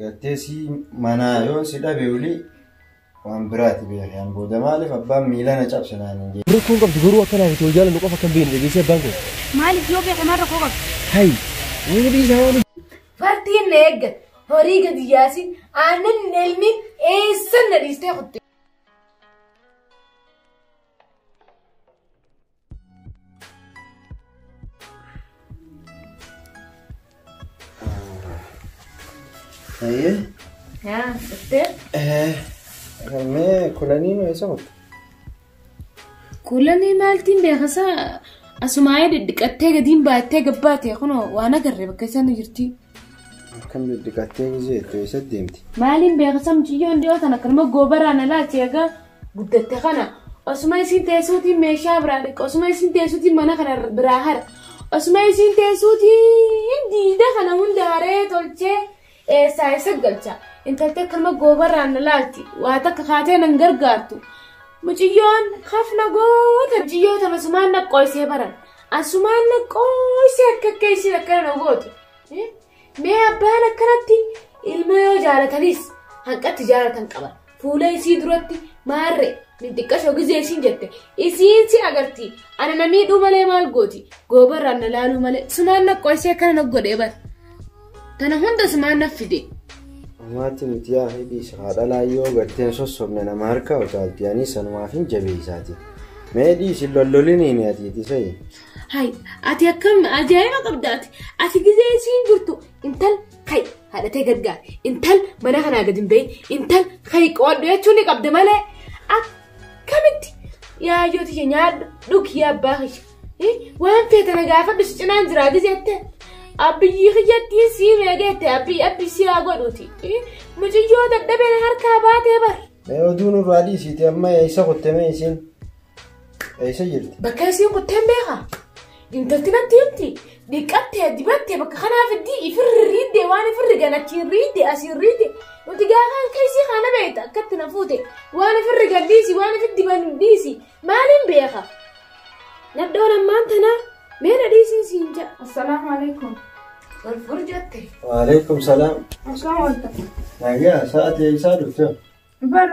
Gartee si manaa yoon si dhabe olii waan biraati beekan booda maaliif abbaan miila na cabse naan hin jedhin. Rakkoon qabdu garuu akka naaf itti wal jaalannu qofa kan beeknu dhageessee abbaan koo. Maaliif yoo beeke maal rakkoo qabdu? Hayi! Wayini dhiisaa waan Fartiin na eeggat. Horii gadi yaasin aannan hin elmin eessan na dhiistee kutte. Hayyee. Yaa dhuftee? Mee kulaniin eessa kutte? Kuulanii maaltiin beekasaa asumaayee dhidhiqattee gadiin baattee gabbaate kunoo waan agarre bakka isaan jirti. Akkam dhidhiqattee gisee eessa deemti? Maaliin beekasaa mucayyoon dhiyoo tana akkanuma goobaraan alaachi egaa guddatte kana osuma isiin teessuutiin meeshaa biraa dhiqa osuma isiin teessuutiin mana kana biraa hara osuma isiin teessuutiin diida kana hunda haree tolchee eessaa eessa galcha intalti akkanuma goobaraan alaalti waa takka kaatee nan gargaartu. Mucayyoon hafna goota mucayyoo tana asumaan naqqooysee baran asumaan naqqooysee akka akka isiin akkana na gootu. Mee abbaan akkanatti ilma yoo jaalatanis hanqatti jaalatan qaban fuula isii duratti maarre minxiqqashoo gizee isiin jette isiin si agarti ana na miidhuu malee maal gooti goobarraan na laaluu malee sumaan naqqooysee akkana na godhee bar tana hunda sumaan na fide. Maati miti yaa hidhiis haadha laayyoo garteen sossobne nama harkaa utaalti ani sanumaaf hin jabeessaati. Mee dhiisi lolloliniin ati sa'i. Hai, ati akkam ajaa'iba qabda ati. Ati gizee isiin jirtu intal kai haadhatee gargaar. Intal mana kanaa gadi hin bahin. Intal kai qoodhu jechuun ni qabda malee. Akkamitti yaa yoo tiyya nyaadhu dhugi yaa abbaa kiyya. Waan feete na gaafadhu si cinaan jiraa gizeette. Abiyyi kiyyattiin sii meegeette abiyyi abbi si haa godhuuti. Mucayyoo dadhabeen harkaa baatee bar. Mee oduu nurraa dhiisiiti amma eessa kutte mee isiin? Eessa jirti? Bakka isiin kutteen beekaa? Intalti natti himti dhiqattee dibattee bakka kanaa fiddii ifirri riiddee waan ifirri gan achiin riiddee asiin riiddee nuti gaafa hanqa isii kana beekta akkatti na fuute waan ifirri gan dhiisi waan ifirri diban dhiisi maaliin beeka? Nadhoon ammaan tanaa mee na dhiisiin siin jedha. Assalaamu alaikum. Wal fur jette. Waalaikum salaam. Akkam oolta? Nagaa sa'aatii eessaa dhufte? Bar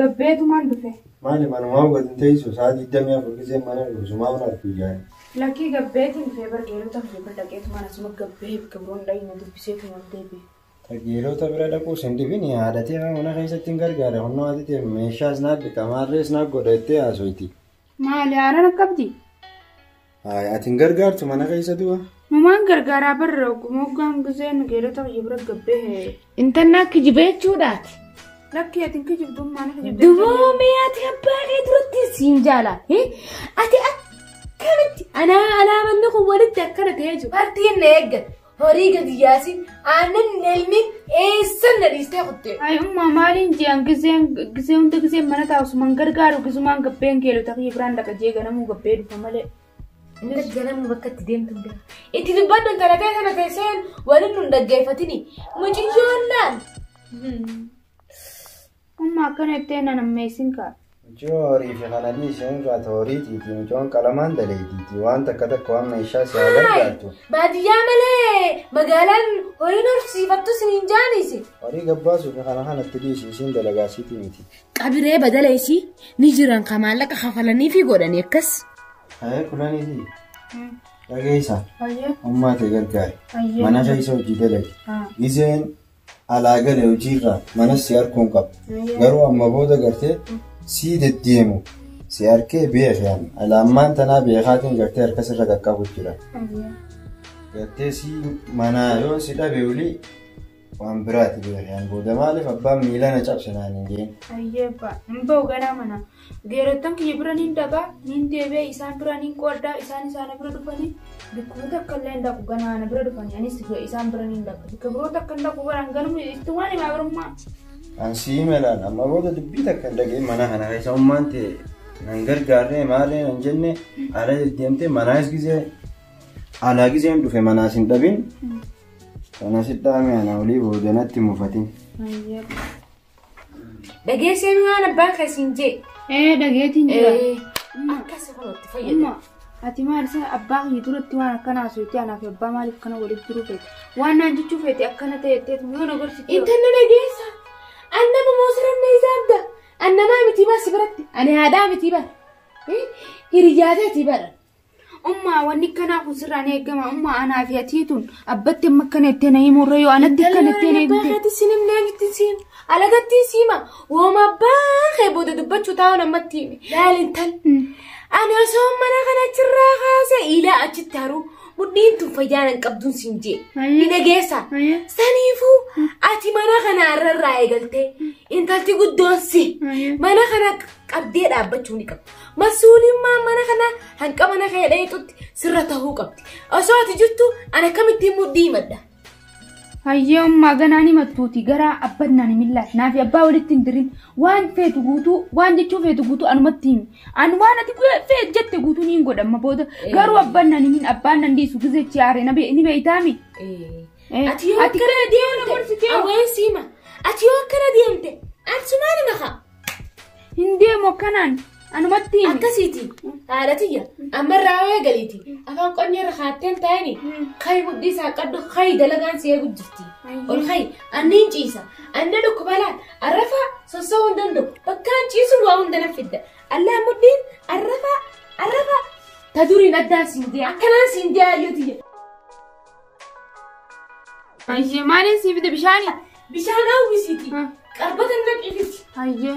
gabbeetumaan dhufe. Maali manumaa gadi teessu sa'a 24 gisee mana dhufu maal argu jaani. Lakkii gabbeetiin dhufee bar geelota fi bira dhaqeetumaan asuma gabbee bakka biroon dhayina dubbiseetumaan deebi'e. Geelota bira dhaquus hin dhibin haadhatee mana keessatti hin gargaara humna ati ta'e meeshaas naa dhiqa maarrees naa godha jettee haasoyti. Maali haaraan akkabdi? Ati hin gargaartu mana keessa du'a? Numaan gargaaraa barra moggaan giseen geelota kiyya bira gabbee. Intannaa kijiba jechuudhaati. Lakkii ati hin kijibdu maana kijibdu. Duboo mee ati abbaa kee duratti siin jaala. Ati akkamitti anaa alaamanni kun walitti akkana ta'ee jiru. Partiin na eeggat. Horii gadi yaasin aannan hin elmin eessan na dhiistee kutte. Ay umma maaliin ji'an giseen gisee hunda giseen mana taa'usumaan gargaaru gisumaan gabbeen geelota kiyya biraan dhaqa jee ganamuu gabbee dhufa malee. Inni ganamu bakka itti deemtu hin beeku. Itti dubbadhu intala ta'e sana teesseen waliin nun dhaggeeffatini. Mucayyoon naan. Umma akkana jettee na nammeessin kaa. Mucayyoo horii fi kana dhiiseen irraa horiitiiti mucayyoon qalamaan daleetiiti waan takka takka waan meeshaa si haa gargaartu. Baadiyyaa malee magaalaan horiin horsiifattu siniin jaanisi. Horii gabbaasuu fi kana kanatti dhiisi isiin dalagaa siitii miti. Qabiree badala isii ni jiran ka maallaqa kafalanii fi godhanii akkas. Hayee kulaniiti. Dhageessa. Ayyee. Ummaa ta'e gargaari. Ayyee. Mana keessa hojii dalagi. Giseen alaa gale hojiirraa manas si harkuun qaba. Garuu amma booda gartee sii deddeemu si harkee beekan alaammaan tanaa beekaatiin gartee harkasirra qaqqabu jira. Gartee si manaa yoo si dhabe olii waan biraati beekan booda maaliif abbaan miila na cabse naan hin jedhin. Ayyee abbaa hin ba'u ganaa mana. Geerottan kiyya bira niin dhaqaa niin deebi'ee isaan bira niin qooddaa isaan isaana bira dhufanii bikkuma takka illee hin dhaqu ganaa ana bira dhufanii anis isaan bira niin dhaqa bikka biroo takka hin dhaqu baraan ganuma itti waan himaa birummaa. An sii melaan amma booda dubbii takka hin dhageen mana kana keessa ummaan ta'e nan gargaarree maalee nan jenne ala deddeemtee manaas gisee alaa giseen dhufe manaas hin dhabin. Kana si dhaame ana olii booda natti mufatin. Dhageessee waan abbaan kee siin jee. Ee dhageetiin jira. Akkas kun itti fayyadamu. Umma Ati maal isa abbaa kiyya duratti waan akkana haasofte anaaf abbaa maaliif kana walitti jiruu feete? Waan naan jechuu feete akkana ta'e jetteetu yoo na gorsite. Intalli dhageessa. An nama moosirannee isa adda. An namaa miti bas biratti. Ani haadhaa miti bara. Hiriyyaa ta'eeti bara. Ummaa wanni akkanaa kun sirraa ni eegama. Ummaa anaa fi atii tun abbatti amma akkana jettee na himurra yoo anatti akkana jettee na himte. Abbaa keetti sin himnee miti siin. Alagatti siima. Wooma abbaa kee booda dubbachuu taa'uun ammatti hime. Laal intal. Ani osoo mana kana achirraa kaasee ilaa achitti haruu mudhiin tun fayyaan hin qabduun siin jee. Ni dhageessa. Saniifuu ati mana kana irraa eegaltee intalti guddoon si mana kana qabdee dhaabbachuu ni qabdi. Masuulimmaa mana kana hanqa mana kee dheetutti sirra tahuu qabdi. Osoo ati jirtu ani akkamittiin mudhii himadha? Hayyee ummaa ganaan himattuuti gara abbannaan himillaan naafi abbaa walitti hin dirin waan feetu guutuu waan jechuu feetu guutuu anumatti himi. Ani waan ati feet jette guutuu niin godhamma booda garuu abbannaan himin abbaan nan dhiisu gizechi aare ni beeytaami. Ati yoo akkana deemte awween siima. Ati yoo akkana deemte ani sumaan hima haa. Hin deemu akkanaan anumatti himi. Akkasiiti haadha tiyya ammarraa eegaliiti afaan qonni irra kaatteen taa'ini kayi mudhii isaa qaddu kayi dalagaan si eegu jirti. Ol kayi anniin ciisa anna dhukkubalaan arrafaa sossa'uu hin danda'u bakkaan ciisu waa hunda na fidda allaa mudhiin arrafaa arrafaa ta duriin addaan siin dee akkanaan siin dee ayyoo tiyya. Hayyee maaliin sii fide bishaani? Bishaan hawwisiiti qarbata naqifiti. Hayyee.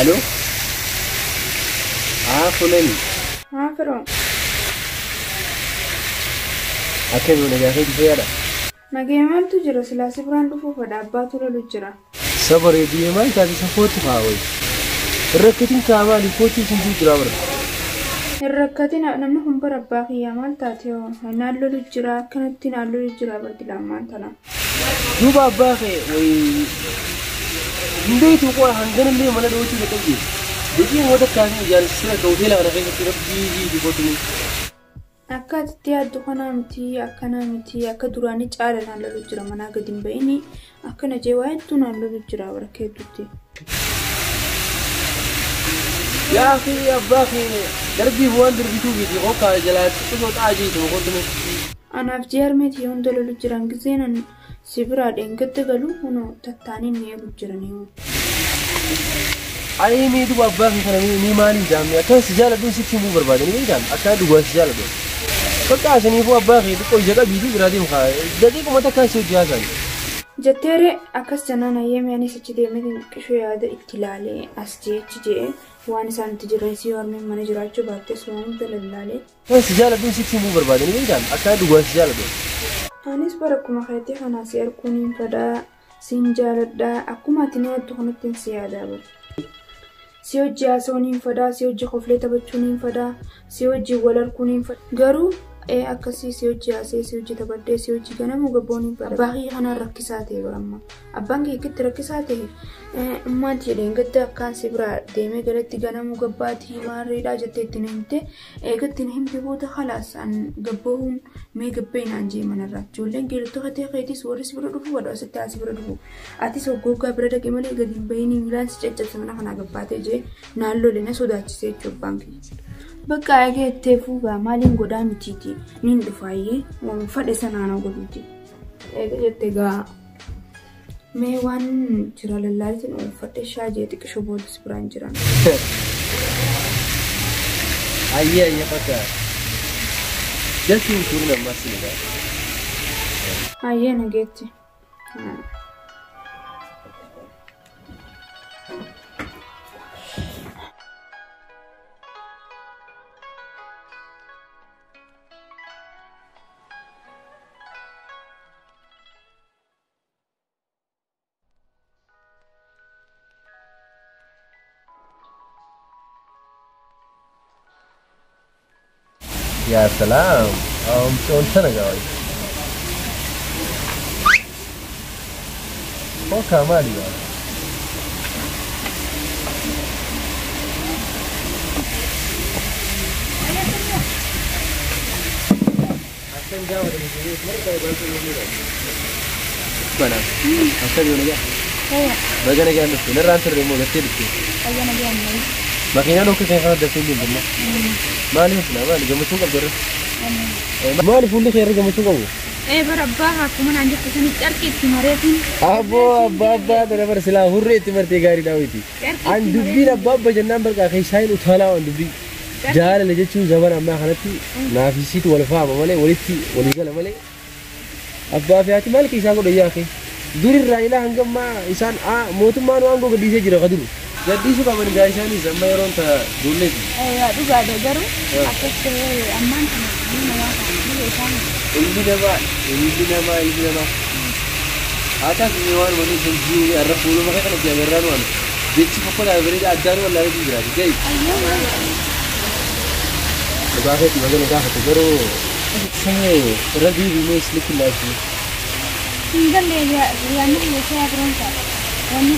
Alo? Haa fulani. Haa firoo. Akkami nagaa keeti fayyaadha? Nagee maaltu jira silaa si biraan dhufuuf fedha abbaatu lolu jira. Sabaree biyya maal taate safootti faa wayi. Rakkatiin kaa maali kootii siin jira bara. Hin rakkatin namni kun bara abbaa kiyyaa maal taate hoo naan lolu jira akkanatti naan lolu jira barti lammaan tana. Duuba abbaa kee wayi Hindeetu qo'a hanganallee mana dhoochuu dadhabde. Daqiiquma takkaa fi ijaan sira ka hoteela kana keessatti rabbii jiiti kotuni. Akka ati yaaddu kanaa miti akkanaa miti akka duraanii caala naan lolu jira manaa gadi hin ba'ini akkana jee waa hedduu naan lolu jira bara hedduutti. Yaa akhi abbaa kee darbiif waan darbituu miti qokaa jalaa xixiqqoo xaa jiitu kotuni. Anaaf jee harmeetii hunda lolu jiran gizeenan si biraa dheengadda galu kunoo tattaaniin ni eegu jiranii. Ani mee duuba abbaa kee kana mee maaliin jaamne akkan si jaaladhuun sitti himuu barbaadani beektaan akka dhugaa si jaaladhu. Bakka asiniifuu abbaa kee xiqqoo ija qabiitii biraa deemu kaa daqiiquma takkaan si hojii haasa'an. Jetteere akkas jennaan ayyeeme anis achi deemee xiqqishoo yaada itti ilaalee as jee achi jee waan isaan itti jiran si harmeen mana jiraachuu baattes waan hunda lallaalee. Akkan si jaaladhuun sitti himuu barbaadani beektaan akka dhugaa si jaaladhu. Anis bara akkuma keetii kanaa si arguun hin fedhaa siin jaaladhaa akkuma ati na yaaddu kanatti si yaadaa bara. Si hojii haasa'uun hin fedhaa si hojii koflee taphachuun hin fedhaa si hojii wal arguun hin fedhaa garuu akkasii si hojii haasa'ee si hojii taphadhee si hojii ganamuu gabboon hin fedha. Abbaa kee kanaan rakkisaa ta'e bara amma. Abbaan kee akkitti rakkisaa ta'e ummaan jedheen gadda akkaan si biraa deemee galatti ganamuu gabbaatii maarreedhaa jettee ittiin himte eegatti himte booda khalaas an gabboohuun mee gabbee naan jee manarraa. Ijoolleen geelotoo katee keetis warri si bira dhufu wadhu asitti asii bira dhufu. Atis hoggoggaa bira dhaqe malee gadi hin bahinii miilaan si caccabse mana kanaa gabbaatee jee naan lole na sodaachisee jechuudha abbaan kee. Bakka eegee ittee fuugaa maaliin godhaa mitiiti niin dhufaayyee waan fadhe sanaan godhuuti. Eega jette gaa. Mee waan jira lallaalitiin uffadhe shaajee xiqqisho boolis biraan jiran. Ayyee ayyee bakka. Jaltiin turin ammas ni ga'a. Ayyee nageetti. Yaa salaam. Oomishni tana gaawai. Hookaa maali gaa? Mana? Akka jiru nagaa? Baga nagaan dhufte. Narraan turre immoo gartee dhufte. Makiinaan okkisa kana daftee hin deemne. Maaliif na maali gammachuu qabdu irra? Maali fuulli kee irra gammachuu qabu? Bara abbaa akkuma naan jettu sanitti carqii itti mareetiin. Abboo abbaa abbaa tana bara silaa hurree itti martee gaarii daawwiti. An dubbiin abbaa abbaa jennaan barqaa keessaa hin utaalaa waan dubbii. Jaalala jechuun zamana ammaa kanatti naafisiitu wal faama malee walitti walii gala malee. Abbaa fi haati maal keessaa godhan yaa kee? Durirraa ilaa hangammaa isaan mootummaan waan goo gadhiisee jira ka duru. Gadhiisuu qaban gaa isaanis amma yeroon ta duulleeti. Dhugaadha garuu akkas ta'ee ammaan kana ilmi namaa kana isaan. Ilmi namaa ilmi namaa ilmi namaa. Haa taatu waan waliin sun jiru arra fuuluma kana agarraan waan jechi fokkotaa bareeda addaan wallaalee jiraati ga'i. Dhugaa keetti magana gaafate garuu irra deebiinee islitti laachuu. Hin galle yaadni keessaa biroon ta'a. Wanni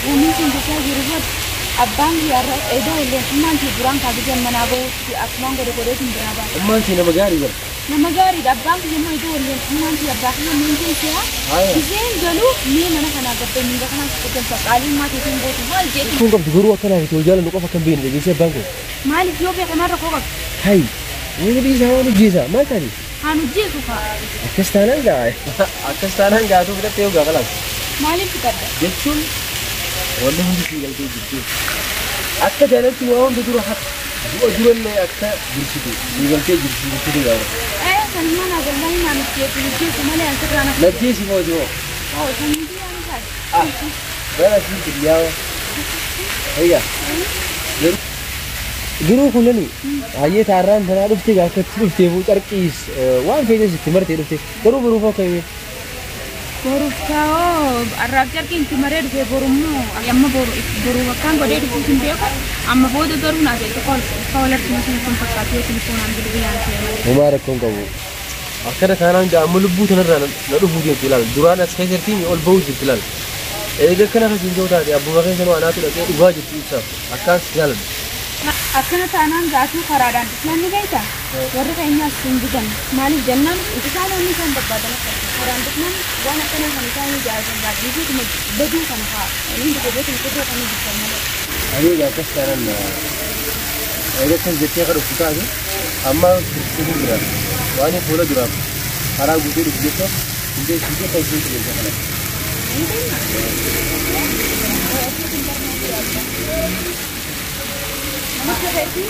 wanni sun jechaa jiru booda abbaan yaarra edaa illee ummaan kee duraan kaasee manaa bahuutti akkumaan godhe godheetiin biraa ba'a. Ummaan kee nama gaarii bara. Nama gaariidha abbaan kiyya immoo iddoo wallee ummaan kiyya abbaa kiyya miin keessa isheen galuu mee mana kanaa gabbee miinga kanaa galfa qaalii keetiin gootu maal jedhu. Kun qabdu garuu akkanaaf itti wal jaalannu qofa kan beekne dhageessee abbaan koo. Maaliif yoo beekamaan rakkoo qabdu? Hayi inni dhiisaa waan hojjeessa maal taate? Haan hojjeessu kaa. Akkas taanaan gaa akkas taanaan gaatuu fudhattee yoo gaafa laatu. Maaliif fudhadha? Jechuun wanni hundi sii galtee jirti. Akka jaalatti waa hunda dura haqa. Du'a durallee akka dursitu sii galtee jirti jechuudha gaafa. Sanuma naa gallaan naan hojjeessu hojjeessu malee an sirraa na. Najjeesi moo moo? Oo sanyii biyyaa ni taate. Ah bara siin biyyaa. Egaa. Garuu kunneen hayyee taarraan tanaa dhuftee akkatti dhufteefuu carqiis waan feetes itti martee dhufte garuu boruuf akka hime. Boruuf taa'oo arraaf carqiin itti maree dhufee borummoo amma boru bakkaan godhee dhufuuf hin beeku amma booda garuu naaf eegdu wal arginu sun kun fakkaatu yoo telefoonaan bilbilaan seenu. Homaa rakkoon qabu. Akkana taanaan gaa amma lubbuu tanarraa na dhufuu deemtu ilaala duraan as keessa jirtiin ol bahuu jirti ilaala. Eega akkana akkasiin jiru taate abbuma keessa nu anaatu dhaqee dhugaa jirtu ibsaaf akkaan si jaaladha. Akkana taanaan gaatuu karaadhaan dhufnaan ni beektaa? Warri keenyaas hin didan. Maaliif jennaan isaan wanni isaan barbaadan akka karaan dhufnaan waan akkanaa kan isaan ijaarsan gaadhiisuutuma baduu kana fa'aa. Inni gogootuma qotoo kan hojjetan malee. Ani egaa akkas taanaan eega akkas jettee akka dhuftu taate amma tursiisuun jira. Waan fuula duraaf karaa guutee dhufu jecha hundee siitee kan isheen qilleensa kana. Namatti fe'ii.